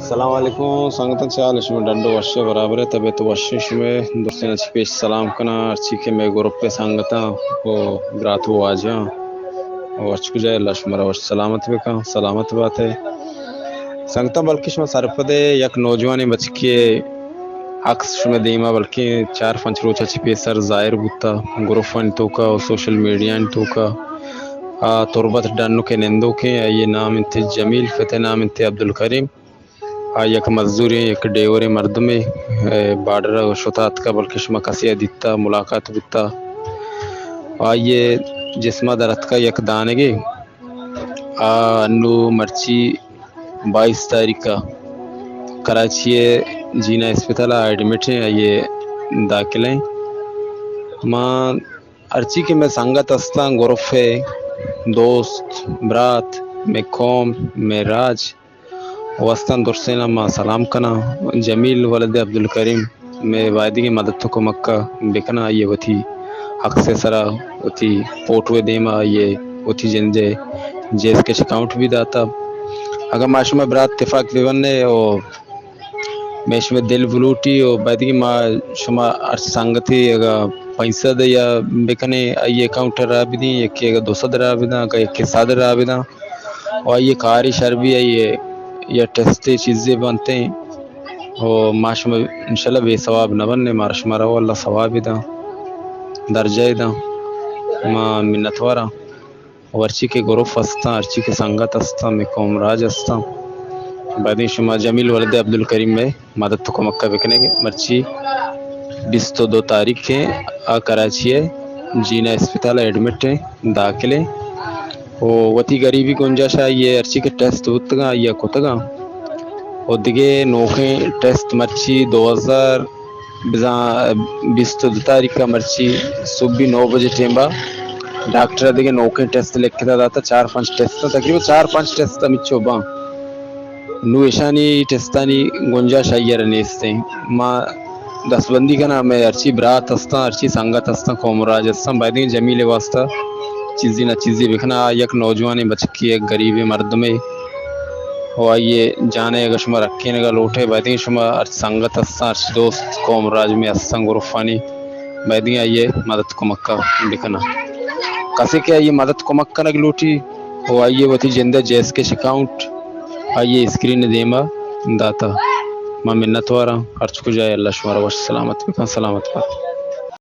السلام علیکم سنگتاں، چے حال اِنت شمئے؟ ڈنڈ ءُ وش ئے، برابر ئے، طبیعت وش اِنت شمئے؟ درستیں چہ پیش سلام کناں ہرچی کہ مئے گروپ ءِ سنگتاں ءُ برات ءُ واجہاں ءُ ہرچ کجا ئے، اللہ شمارا وش سلامت بکن، سلامت بات ئے۔ سنگتاں، بلکیں شما سرپد ئے، یک نوجوانیں بچکے ءِ عکس شمئے دیما بلکیں چار پنچ روچ ءَ چہ پیسر ظاہر بوتا گروپانی توکا ءُ سوشل میڈیانی توکا۔ آ تربت ڈنک ءِ نندوکیں، آئی ءِ نام اِنت جمیل، پت ءِ نام اِنت عبدالکریم۔ آ یک مزدوریں، یک ڈیوریں مردمے، اے، بارڈر ءَ شتا اتکا، بلکیں شما کسے ءَ دیتا، ملاقات بوتا۔ آئی ءِ جسم ءَ در اتکا یک دانگے۔ آ انو مرچی بائیس تاریخ ءَ کراچی ءِ جینا اسپتال ءَ ایڈمٹ ایں، آئی ءِ داخل ایں۔ ما ہرچی کہ مئے سنگت استاں، گروپ ءِ دوست، برات، مئے قوم، مئے راج، وستاں درسیناں ما سلام کناں۔ جمیل ولد عبدالکریم مئے بایدگیں مدد ءُ کمک ءَ بکناں، آئی ءَ وتی عکس ءِ سرا، وتی فوٹو ءِ دیما آئی ءَ وتی جند ءِ جے ایس کیش اکاؤنٹ بھی داتا۔ اگاں ما شمئے برات تفاک بہ بنیں ءُ مئے شمئے دل بلوٹی ءُ بایدگیں ما شما ہر سنگتے اگاں پنچ سد یا بکنیں آئی ءِ اکاؤنٹ ءَ راہ بدیں، یکے اگاں دو سد راہ بداں، اگاں یکے سد راہ بداں ءُ آئی ءِ کارے شر بی، آئی ءِ یا ٹیسٹے چیزے بنتیں ءُ ما شما انشاءاللہ بے ثواب نہ بنیں، مارا شمارا ءُ اللہ ثوابے داں، درجہ ئے داں۔ ما منتواراں۔ ءُ ہرچی کہ گروپ استاں، ہرچی کہ سنگت استاں، مئے قوم راج استاں، بایدیں شما جمیل ولد عبدالکریم ءِ مدد ءُ کمک ءَ بکنیں۔ مرچی بیست ءُ دو تاریخ ایں، آ کراچی ءِ جینا اسپتال ءَ ایڈمٹ ایں، داخل ایں۔ ءُ وتی گریبی گنجائش ءَ آئی ءِ ہرچی کہ ٹیسٹ بوتگاں، آئی ءَ کتگاں۔ ءُ دگہ نوکیں ٹیسٹ مرچی دو ہزار بزاں بیست ءُ دو تاریخ ءَ مرچی صبح نو بجے ٹیم ءَ ڈاکٹر ءَ دگہ نوکیں ٹیسٹ لکھتا داتا، چار پنچ ٹیسٹ، تقریباً چار پنچ ٹیسٹ ہمچو باں۔ نوں ایشانی ٹیسٹانی گنجائش آئی ءَ را نیست ایں۔ ما دستبندی کناں، مئے ہرچی برات استاں، ہرچی سنگت استاں، قوم ءُ راج استاں، بایدیں جمیل ءِ واسطہ چیزے نہ چیزے بکناں۔ آ یک نوجوانیں بچکے، یک گریبیں مردمے ءُ آئی ءِ جان ءَ اگاں شما رکینگ ءَ لوٹ ئے، بایدیں شما ہرچ سنگت استاں، ہرچ دوست قوم راج مئے استاں گروپانی، بایدیں آئی ءِ مدد کمک ءَ بکناں۔ کسے کہ آئی ءِ مدد کمک کنگ لوٹی ءُ آئی ءِ وتی جند ءِ جے ایس کیش اکاؤنٹ آئی ءِ اسکرین ءِ دیما داتا۔ ما منتواراں، ہرچ کجا ئے اللہ شمارا وش سلامت بکن، سلامت بات۔